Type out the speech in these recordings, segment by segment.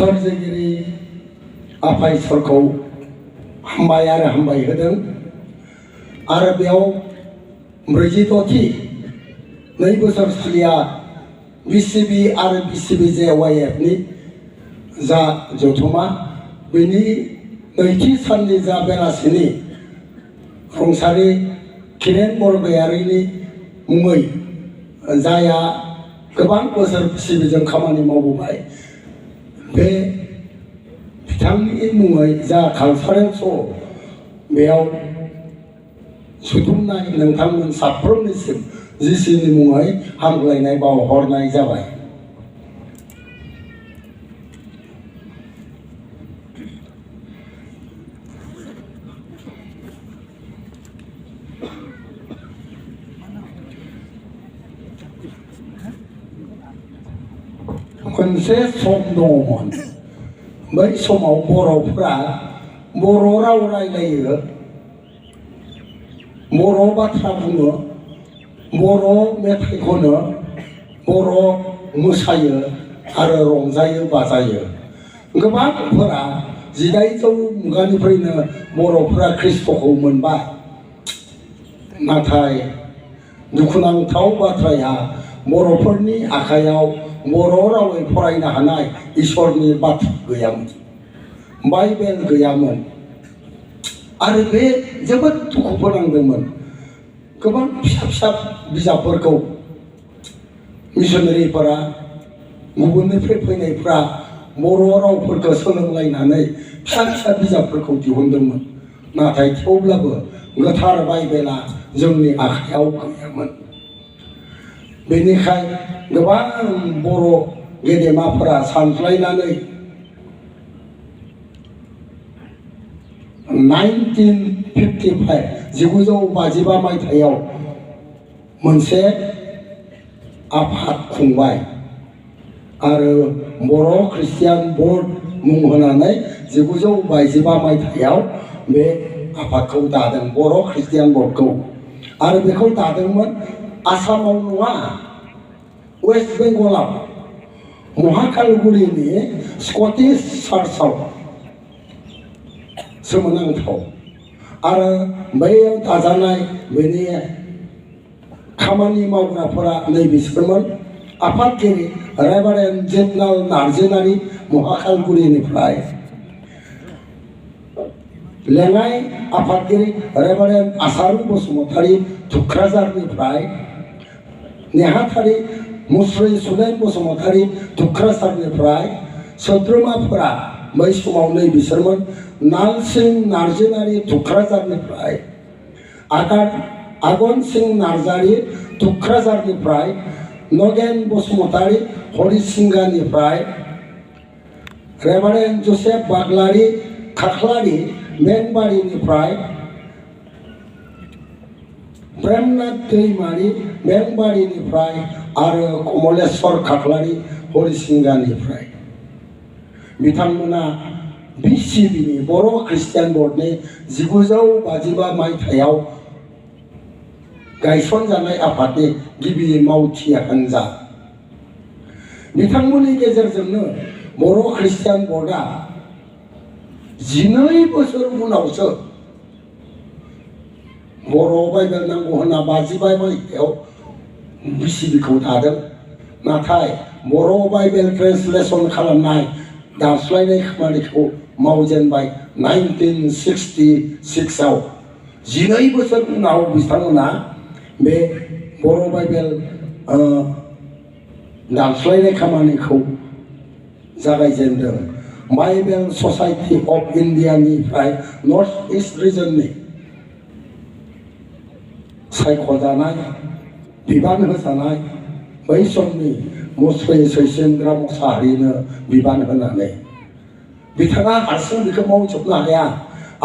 सोरजिगिरि आफा इसोरखौ हामबाय आरो हामबाय होदों आरो बेयाव 46थि 2 बोसोरसालिया बिसिबि आरो बिसिबि JYFनि जा जथुमा बेनि नैथि साननि जा बेलासिनि रुंसारि किरेन बरगयारिनि मुङै जाया गोबां बोसोर बिसिबिजों खामानि मावबोबाय बे बिथांनि मुङै जा कालचारेल श' बेयाव सुथुमनाय नोंथांमोन साफ्रोमनिसिम जिसिनि मुङै हामग्लायनाय बावहरनाय जाबाय। मोनसे सम दङमोन बै समाव बर'फ्रा बर' राव रायलायो बर' बाथ्रा बुङो बर' मेथाइ खनो बर' मोसायो आरो रंजायो बाजायो गोबांफोरा 1900 मुगानिफ्रायनो बर'फ्रा ख्रिस्ट'खौ मोनबाय नाथाय दुखुनांथाव बाथ्राया बर'फोरनि आखायाव बर' रावै फरायनो हानाय इसोरनि बाथ्रा गैयामोन बाइबेल गैयामोन आरो बे जोबोद दुखु फोनांदोंमोन गोबां फिसा फिसा बिजाबफोरखौ मिशनारिफोरा गुबुननिफ्राय फैनायफ्रा बर' रावफोरखौ सोलोंलायनानै फिसा फिसा बिजाबफोरखौ दिहुनदोंमोन नाथाय थेवब्लाबो गोथार बाइबेला जोंनि आखायाव गैयामोन बेनिखायनो गोबां बर' गेदेमाफोरा सानस्लायनानै 1955 मायथाइयाव मोनसे आफाद खुंबाय आरो बर' ख्रिस्टियान बर्ड मुं होनानै 1955 मायथाइयाव बे आफादखौ दादों बर' ख्रिस्टियान बर्डखौ आरो बेखौ दादोंमोन आसामाव नङा वेस्ट बेंगलाव महाकालगुरिनि स्कटिश चार्चआव सोमोनांथाव आरो बैयाव दाजानाय बेनि खामानि मावग्राफोरा नैबिसोरमोन आफादगिरि रेभारेन्ड जेनेरेल नार्जिनारि महाकालगुरिनिफ्राय लेङाइ आफादगिरि रेभारेन्ड आसारु बसुमतारी थुक्राझारनिफ्राय नेहाथारि मुस्रि सुलेन बसुमतारी थुक्राझारनिफ्राय सोद्रोमाफोरा बै समाव नैबिसोरमोन नालसिं नार्जिनारि थुक्राझारनिफ्राय आगन सिं नार्जारि थुक्राझारनिफ्राय नगेन बसुमतारी हरिसिंगानिफ्राय रेभारेन्ड जसेफ बाग्लारि खाख्लारि मेंबारिनिफ्राय प्रेमनाथ दैमारि मेंबारिनिफ्राय आरो कमलेश्वर खाख्लारि हरिसिंगानिफ्राय बिथांमोना बिसिबिनि बर' ख्रिस्टियान बर्डनि 1955 मायथाइयाव गायसनजानाय आफादनि गिबि मावथि हानजा बिथांमोननि गेजेरजोंनो बर' ख्रिस्टियान बर्डआ 12 बोसोर उनावसो बर' बाइबेल नांगौ होनना 55 मायथाइयाव बिसिबिखौ दादों नाथाय बर' बाइबेल ट्रेन्सलेसन खालामनाय दानस्लायनाय खामानिखौ मावजेनबाय 1966 आव 12 बोसोर उनाव बिथांमोना बे बर' बाइबेल दानस्लायनाय खामानिखौ जागायजेनदों बाइबेल ससाइटि अफ इन्डियानिफ्राय नर्थ इस्ट रिजननि सायख'जानाय बिबान होजानाय बै समनि मुस्रि सैसेन्द्र मोसाहारिनो बिबान होनानै बिथाङा हारसिं बेखौ मावजोबनो हाया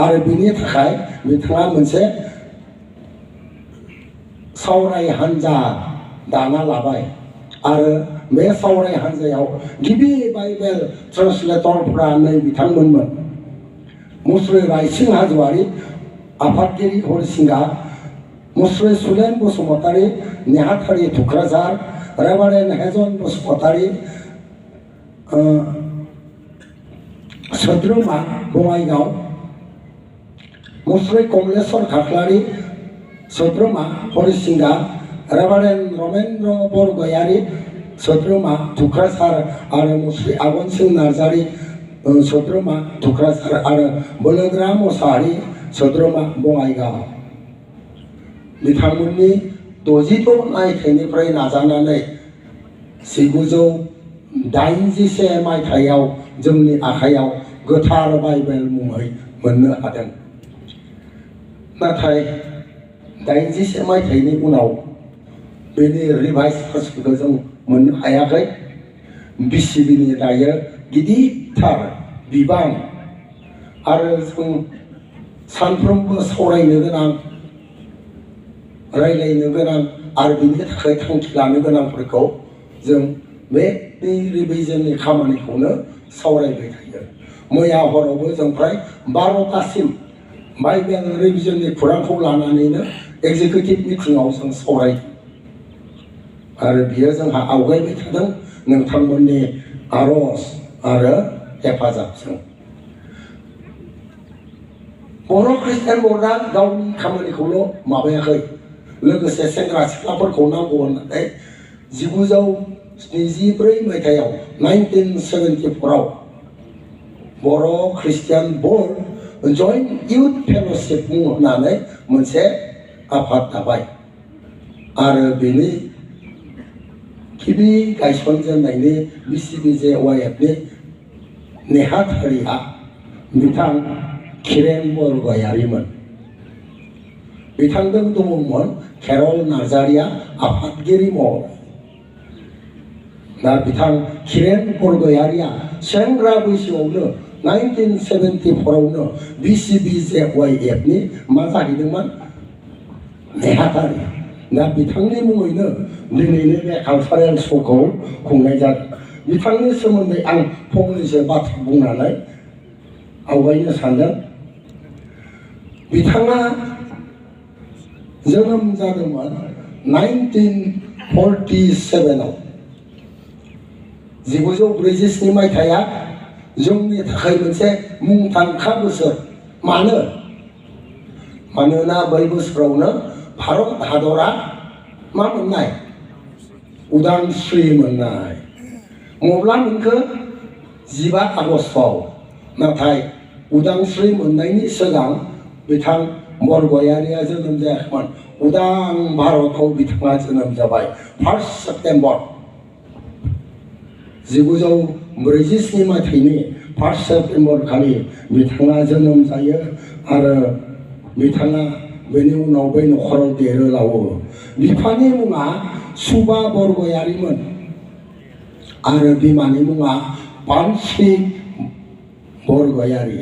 आरो बिनि थाखाय बिथाङा मोनसे सावराय हानजा दाना लाबाय आरो बे सावराय हानजायाव गिबि बाइबेल ट्रान्सलेटरफोरा नै बिथांमोनमोन मुस्रि रायसिं हाज'वारि आफादगिरि हरिसिंगा मुस्रि सुलेन बसुमतारी नेहाथारि थुक्राझार रेभारेन्ड हेजन बसुमतारी सोद्रोमा बङाइगाव मुस्रि कमलेश्वर खाख्लारि सोद्रोमा हरिसिंगा रेभारेन्ड रमेन्द्र बरगयारि सोद्रोमा थुक्राझार आरो मुस्रि आगन सिं नार्जारि सोद्रोमा थुक्राझार आरो बोलोग्रा मोसाहारि सोद्रोमा बङाइगाव बिथांमोननि 66 मायथाइनिफ्राय नाजानानै 1981 मायथाइयाव जोंनि आखायाव गोथार बाइबेल मुङै मोननो हादों। नाथाय 81 मायथाइनि उनाव बेनि रिभाइज भार्सनखौ जों मोननो हायाखै। बिसिबिनि दायो गिदिरथार बिबान आरो जों सानफ्रोमबो सावरायनो गोनां रायलायनो गोनां आरो बिनि थाखाय थांखि लानो गोनांफोरखौ जों बे रिभिजननि खामानिखौनो सावरायबाय थायो। मैया हरावबो जों फ्राय 12टासिम बाइबेल रिभिजननि खौरांखौ लानानैनो एक्जिकिउटिभ मिटिंआव जों सावरायदों आरो बियो जोंहा आवगायबाय थादों नोंथांमोननि आरज आरो हेफाजाबजों। बर' खृष्टान बर्डआ गावनि खामानिखौल' माबायाखै, लोगोसे सेंग्रा सिख्लाफोरखौ नांगौ होननानै 1974 मायथाइयाव 1974 बर' खृष्टान बर्ड जइन्ट इउथ फेल'शिप मुं होननानै मोनसे आफाद दाबाय आरो बेनि गिबि गायसनजेननायनि BCBJYFनि नेहाथारिया बिथां खिरेन बरगयारिमोन। बिथांजों दङमोन केरल नार्जारिया आफादगिरि महरै। दा बिथां खिरेन बरगयारिया सेंग्रा बैसोआवनो 1974आवनो BCBJYFनि मा जाहैदोंमोन नेहाथारि। दा बिथांनि मुङैनो दिनैनि बे कालचारेल श'खौ खुंनाय जादों। बिथांनि सोमोन्दै आं फंनैसो बाथ्रा बुंनानै आवगायनो सानदों। बिथाङा जोनोम जादोंमोन 1947आव। 1947 मायथाइया जोंनि थाखाय मोनसे मुंदांखा बोसोर। मानोना बै बोसोरावनो भारत हादरा मा मोननाय उदांस्रि मोननाय। मब्ला मोनखो 15 आगस्टआव। नाथाय उदांस्रि मोननायनि सिगां बिथां बरगयारिया जोनोम जायाखैमोन। उदां भारतआव बिथाङा जोनोम जाबाय 1 सेप्तेम्बर 1947 मायथाइनि 1 सेप्तेम्बर खालि बिथाङा जोनोम जायो आरो बिथाङा बेनि उनाव बै नखराव देरो लावो। बिफानि मुङा सुबा बरगयारिमोन आरो बिमानि मुङा पानस्रि बरगयारि।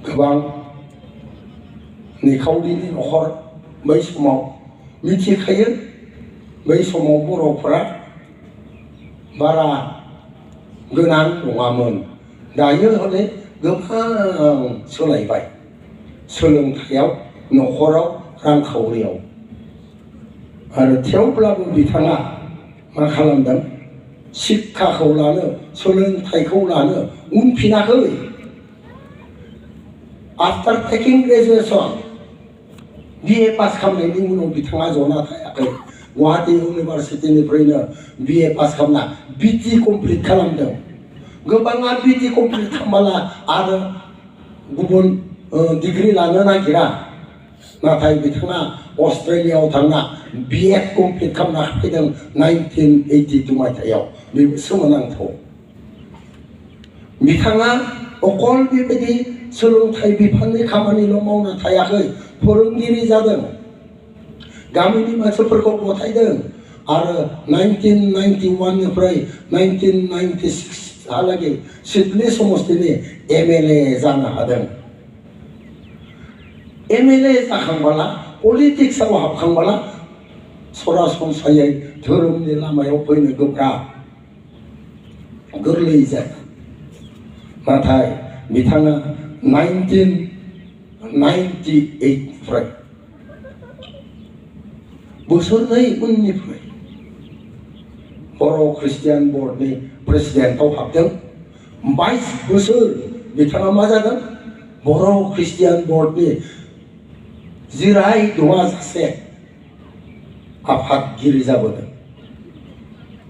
गोबां निखावरिनि नखर बै समाव मिथिखायो। बै समाव बर'फोरा बारा गोनां नङामोन। दायो हले गोबां सोलायबाय सोलोंथायाव, नखराव, रांखावरियाव। आरो थेवब्लाबो बिथाङा मा खालामदों शिक्षाखौ लानो, सोलोंथाइखौ लानो उनफिनाखै। After taking graduation BA pass खालामनायनि उनाव बिथाङा जना थायाखै। गुवाहाटी इउनिभार्सिटिनिफ्रायनो BA पास खालामना BT कमप्लिट खालामदों। गोबाङा BT कमप्लिट खालामबोला आरो गुबुन डिग्री लानो नागिरा। नाथाय बिथाङा अस्ट्रेलियायाव थांना BEd कमप्लिट खालामना फैदों 1982 मायथाइयाव। बेबो सोमोनांथाव। बिथाङा अकल बेबायदि सोलोंथाइ बिफाननि खामानिल' मावना थायाखै, फोरोंगिरि जादों, गामिनि मानसिफोरखौ गथायदों आरो 1991निफ्राय 1996 हालागै सिडनी समष्टिनि MLA जानो हादों। MLA जाखांबोला, पलिटिक्सआव हाबखांबोला सरासनस्रायै धोरोमनि लामायाव फैनो गोब्राब, गोरलै जाया। नाथाय बिथाङा 1998निफ्राय बोसोरनै उननिफ्राय बर' खृष्टियान बर्डनि प्रेसिडेन्टआव हाबदों 22 बोसोर बिथाङा मा जादों बर' ख्रिस्टियान बर्डनि जिराय दङाजासे आफादगिरि जाबोदों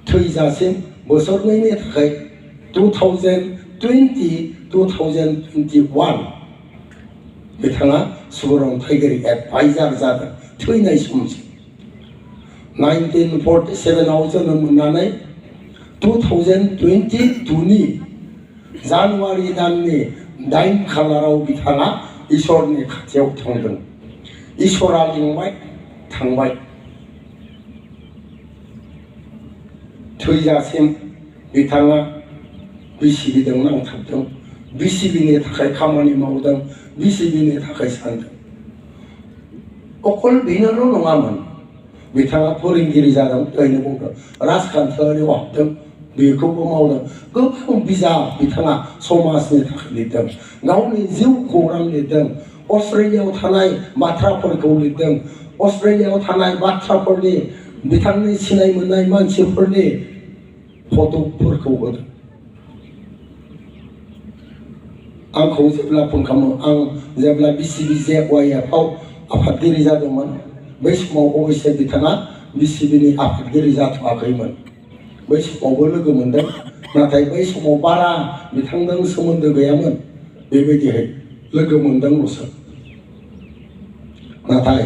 थैजासिम बोसोरनैनि थाखाय 2020-2021 बिथाङा सुबुरुन्थायगिरि एडभाइजार जादों थैनाय समसिम 1947 आव जोनोम मोननानै 2022 नि जानुवारि दाननि 9 खालाराव बिथाङा इसोरनि खाथियाव थांदों इसोरा लिंबाय थांबाय थैजासिम बिथाङा बिसिबिजों नांथाबदों बिसिबिनि थाखाय खामानि मावदों बिसिबिनि थाखाय सानदों अकल बेनोल' नङामोन बिथाङा फोरोंगिरि जादों दहायनो बुंदों राजखान्थियारियाव हाबदों बेखौबो मावदों गोबां बिजाब बिथाङा समाजनि थाखाय लिरदों गावनि जिउ खौरां लिरदों अस्ट्रेलियायाव थानाय बाथ्राफोरखौ लिरदों अस्ट्रेलियायाव थानाय बाथ्राफोरनि बिथांनि सिनाय मोननाय मानसिफोरनि फट'फोरखौ होदों आंखौ जेब्ला फन खालामो आं जेब्ला BCBJYF आव आफादगिरि जादोंमोन बै समाव अबयसे बिथाङा BCBनि आफादगिरि जाथ'वाखैमोन बै समावबो लोगो मोनदों नाथाय बै समाव बारा बिथांजों सोमोन्दो गैयामोन बेबायदिहाय लोगो मोनदोंल'सो नाथाय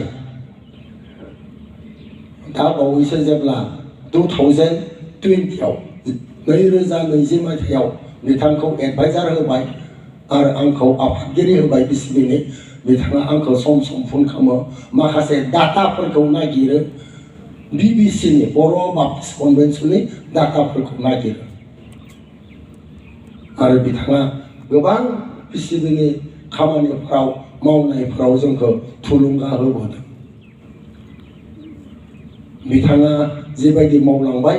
दा बावैसो जेब्ला 2020 आव 2020 मायथाइयाव बिथांखौ एडभाइजार होबाय आरो आंखौ आफादगिरि होबाय BCBनि बिथाङा आंखौ सम सम फन खालामो माखासे डाटाफोरखौ नागिरो BBCनि बर' बाप्टिस्ट कनभेन्सननि डाटाफोरखौ नागिरो आरो बिथाङा गोबां BCBनि खामानिफ्राव मावनायफ्राव जोंखौ थुलुंगा होबोदों बिथाङा जेबायदि मावलांबाय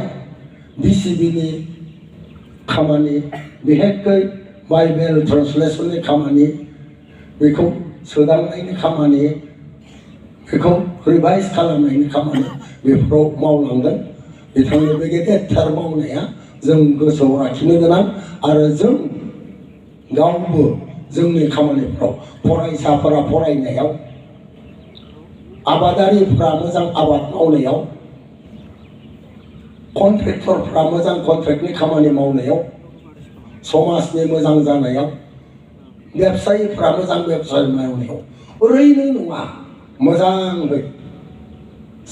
BCBनि खामानि बिहेखै बाइबेल ट्रान्सलेसननि खामानि बेखौ सोदांनायनि खामानि बेखौ रिभाइज खालामनायनि खामानि बेफोराव मावलांदों बिथांनि बे गेदेरथार मावनाया जों गोसोआव लाखिनो गोनां आरो जों गावबो जोंनि खामानिफ्राव फरायसाफोरा फरायनायाव आबादारिफ्रा मोजां आबाद मावनायाव कन्ट्रेक्टरफ्रा मोजां कन्ट्रेक्टनि खामानि मावनायाव समाजनि मोजां जानायाव व्यवसायीफ्रा मोजां व्यवसाय मावनायाव ओरैनो नङा मोजाङै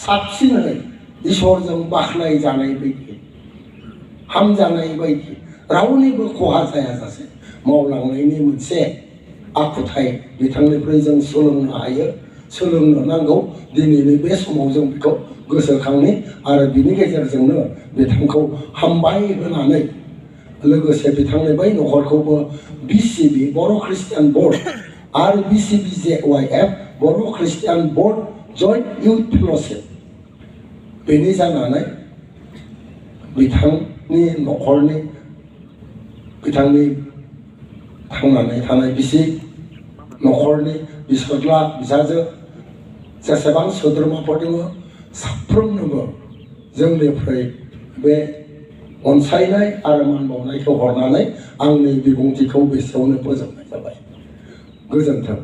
साबसिनै इसोरजों बाख्नाय जानाय बायदि हामजानाय बायदि रावनिबो खहा जायाजासे मावलांनायनि मोनसे आखुथाय बिथांनिफ्राय जों सोलोंनो हायो सोलोंनो नांगौ दिनैनि बे समाव जों बेखौ गोसोखांनि आरो बिनि गेजेरजोंनो बिथांखौ हामबाय होनानै लोगोसे बिथांनि बै नखरखौबो BCB बर' ख्रिस्टियान बर्ड आरो BCBJYF Bodo' Christian board joint youth fellowship बेनि जानानै बिथांनि नखरनि बिथांनि थांनानै थानाय बिसि नखरनि बिसोरला बिसाजो जेसेबां सोद्रोमाफोर दङ साफ्रोमनोबो जोंनिफ्राय बे अनसायनाय आरो मान बावनायखौ हरनानै आंनि बिबुंथिखौ बेसेयावनो फोजोबनाय जाबाय गोजोन्थों।